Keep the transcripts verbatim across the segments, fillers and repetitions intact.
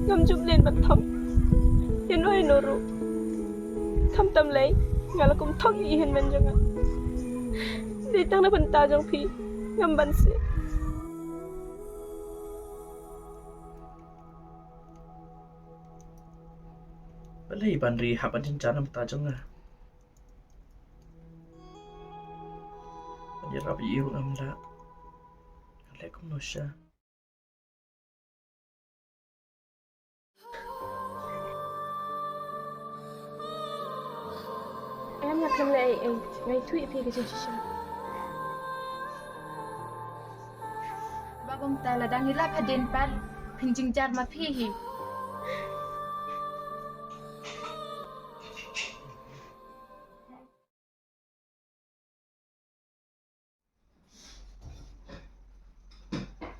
Ngam ju len ban thom ïa no ïa no ruh. Khamtam lei nga la kum thok ïa i hynmen jong nga. Dei tang na bynta jong phi ngam ban sih. Balei Banri hap ban jynjar na bynta jong nga? Ban ïarap ïa i ruh ngam lah. Ngan leh kumno sha? Em, nga khlem leh ei ei, nga ïathuh ïa phi ka jingshisha. Ba bang ta la dang ïalap hadien pat phin jynjar ma phi hi.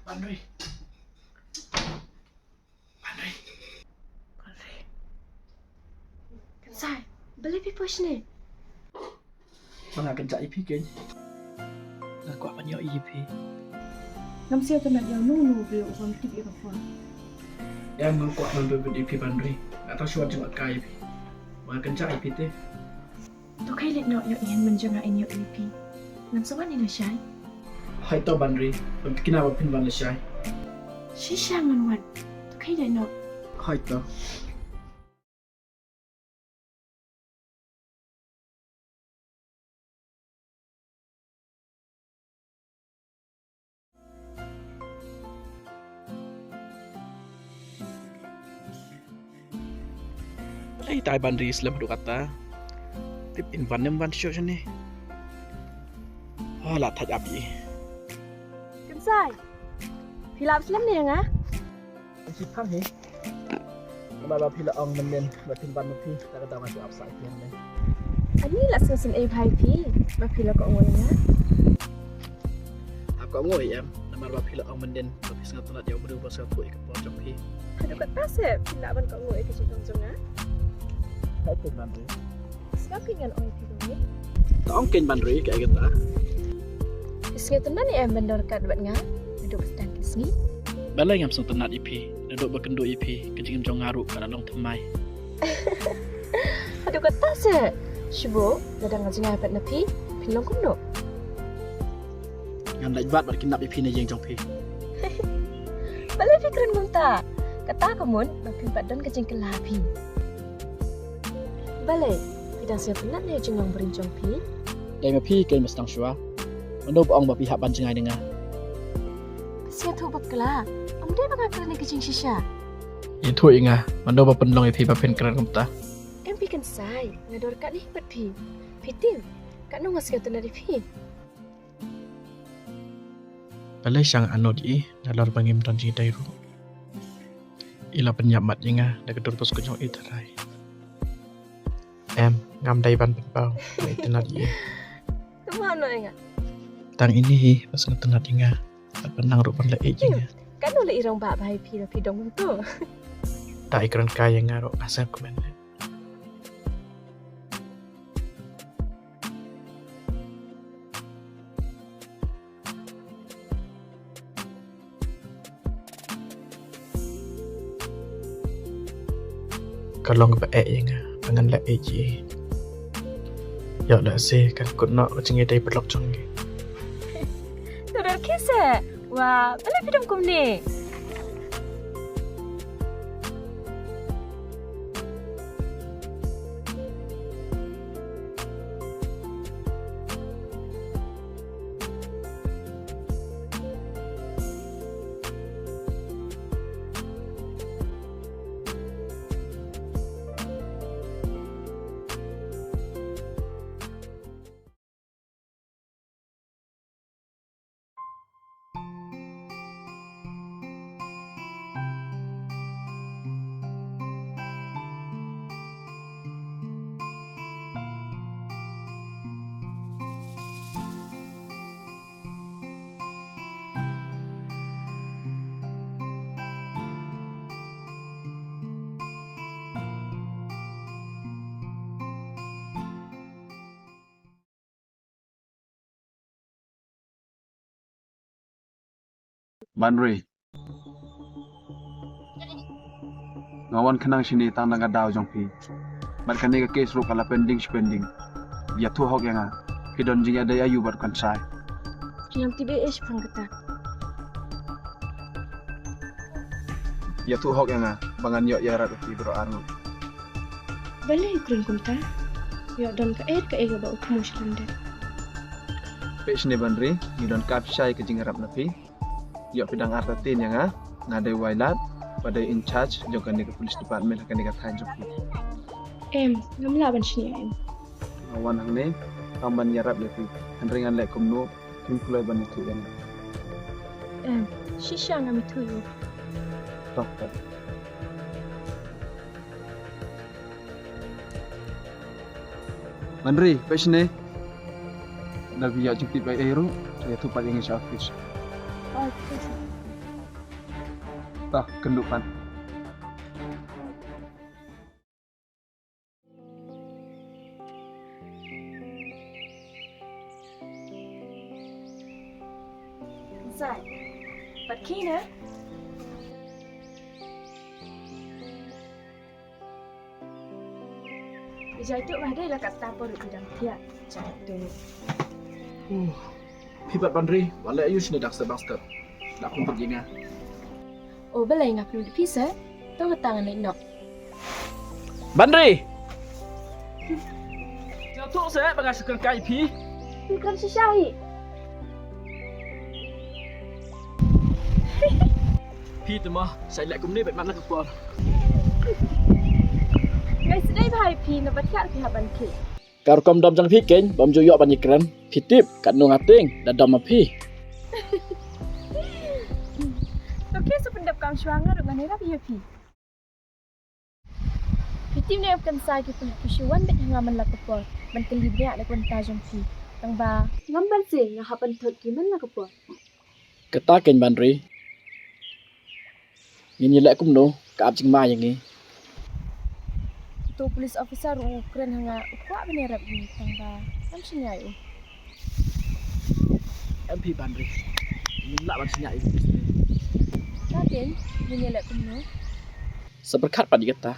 Banri. Banri. Banri. Kynsai, balei phi poi shane? Ba nga kynjah ïa phi kein. Nga kwah ban ïohi ïa phi. Ngam sngewtynnat ïa uno uno u briew uba ym tip ïa ka phone. Em, ngam kwah ban bud ïa phi Banri. Nga tang shu wan jngoh kai ïa phi. Ba nga kynjah ïa phi te. To khie leit noh ïoh i hynmen jong nga in ïohi ïa phi. Ngan sa wan hi lashai. Hooid to Banri, ban tikna ba phin wan lashai. Shisha ngan wan. To khie leit noh. Hooid to. Balei tai Banri slem haduh katta? Tip in wan ym wan shuh shane. Ha la thait ap ïa i. Kynsai. Phi lap slem ne ïa nga? Shi phang hi. Namar ba phi la ong mynnin ba phin wan ma phi, la ka daw nga shu ap sah ïa phi hangne. Ani la sngewsynei bha ïa phi ba phi la kohnguh ïa nga. Hap kohnguh hi em, namar ba phi la ong mynnin ba phi sngewtynnat ïa u briew ba sngewthuh ïa ka por jong phi. Haduh katta se phi lah ban kohnguh ïa ka jingthoh jong nga? Hai phi man ri. Sngap ïa ngan ong ïa phi ba ngi. Ta ong kein Banri kaei kata. Phi sngewtynnat ne em ban don ryngkat bad nga naduh ba sdang ki sngi? Balei ngam sngewtynnat ïa phi naduh ba kynduh ïa phi ka jingim jong nga ruh ka la long thymmai. Haduh katta se. Shu buh lada nga jngai pat na phi phin long kumno? Ngan leit wad bad kidnap ïa phi na ïing jong phi. Balei phi kren kumta? Kata ka mut ba phin pat don ka jingkylla ha phi. Balei phi dang sngewtynnat ïa ka jinglong brim jong phi? Dei ma phi kein ba sdang shuwa. Mano ba ong ba phi hap ban jngai na nga? Phi sngewthuh bakla. Ym dei ba nga kren ïa ka jingshisha. Ïathuh ïa nga, mano ba pynlong ïa phi ba phin kren kumta? Em phi Kynsai, nga don ryngkat hi bad phi. Phi tip katno nga sngewtynnat ïa phi. Balei sha nga anot ïa i nalor ba ngim don jingïadei ruh. I la pynïap mat ïa nga da ka dur ba shu jong i tharai. Em, ngam dei ban pynpaw ba i tynnat ïa i. Tang ini hi ba sngewtynnat ïa nga. Bad ba nang ruh ban leh ïeit ïa nga. Katno la i rangbah bha ïa phi ba phi dang kumto. Da i kren kai ïa nga ruh nga sngewkmen. Ka long kaba eh ïa nga ba ngan leh ïeit ïa i. Ïoh lehse kan kut noh ka jingïadei paralok jong ngi. Tang da khie se. Wah, balei phi dang kumne? Banri. Nga wan khnang shane tang da ka daw jong phi. Bad kane ka case ruh ka la pending shi pending. Ïathuh hok ïa nga. Phi don jingïadei aïu bad u Kynsai? Ngam tip ei ei shaphang kata. Ïathuh hok ïa nga ba ngan ïoh ïarap ïa phi baroh arngut. Balei u kren kumta? Ïoh don kaei kaei kaba u thmu sha lyndet. Peit shane Banri, ngi donkam shai ka jingïarap na phi. Ïoh phi dang artatien ïa nga, nga dei u Wailad, ba dei in charge jong kane ka police department ha kane ka thaiñ jong phi. Em, ngam lah ban shaniah em. Nga wan hangne tang ban ïarap ïa phi. Hynrei ngan leh kumno, phim kloi ban ïathuh ïa nga. Em, shisha ngam ïathuh ïa u. Tok, tok. Banri, peit shane. Lada phi ïoh jingtip ei ei ruh, ïathuh pat ïa ngi sha office. Oh, okay, sir. To, kynduh pat. Zai. Pat khie na. Bijai tu mah dei la katta por tu dang thiah. Jai tu. Huh. Phi pat Banri, wat leh aïu shane dang step dang step. Dak kum pat ïa nga. Oh, balei ngam pynlut ïa phi se? To kata ngan leit noh. Banri! Ïathuh se ba nga shu kren kai phi. Phi kren shisha hi. Phi te mo, sa leh kumne bad man la ka por. Ngai sdei bha ïa phi, naba thiah phi hap ban khie. Ka rukom dom jong phi keiñ bym ju ïoh ban ïakren. Phi tip katno nga tieng da dom ma phi. To khie sa pyndep kam shuwa, nga ruh ngan ïarap ïa phi. Phi tip ne em, Kynsai, ki pulit ki shu wan beit ha nga man la ka por ban kylli bniah na ka bynta jong phi. Tang ba ngam banse nga hap ban thot ki man la ka por. Kata keiñ Banri. Ngin ïaleh kumno, ka ap jingma ïa ngi. Uto u police officer u kren ha nga, u kwah ban ïarap ïa ngi, tang ba ngam shaniah ïa u. Em phi Banri. Ngim lah ban shaniah ïa u. Kata keiñ, ngin ïaleh kumno? Sa pyrkhat pat ïa kata.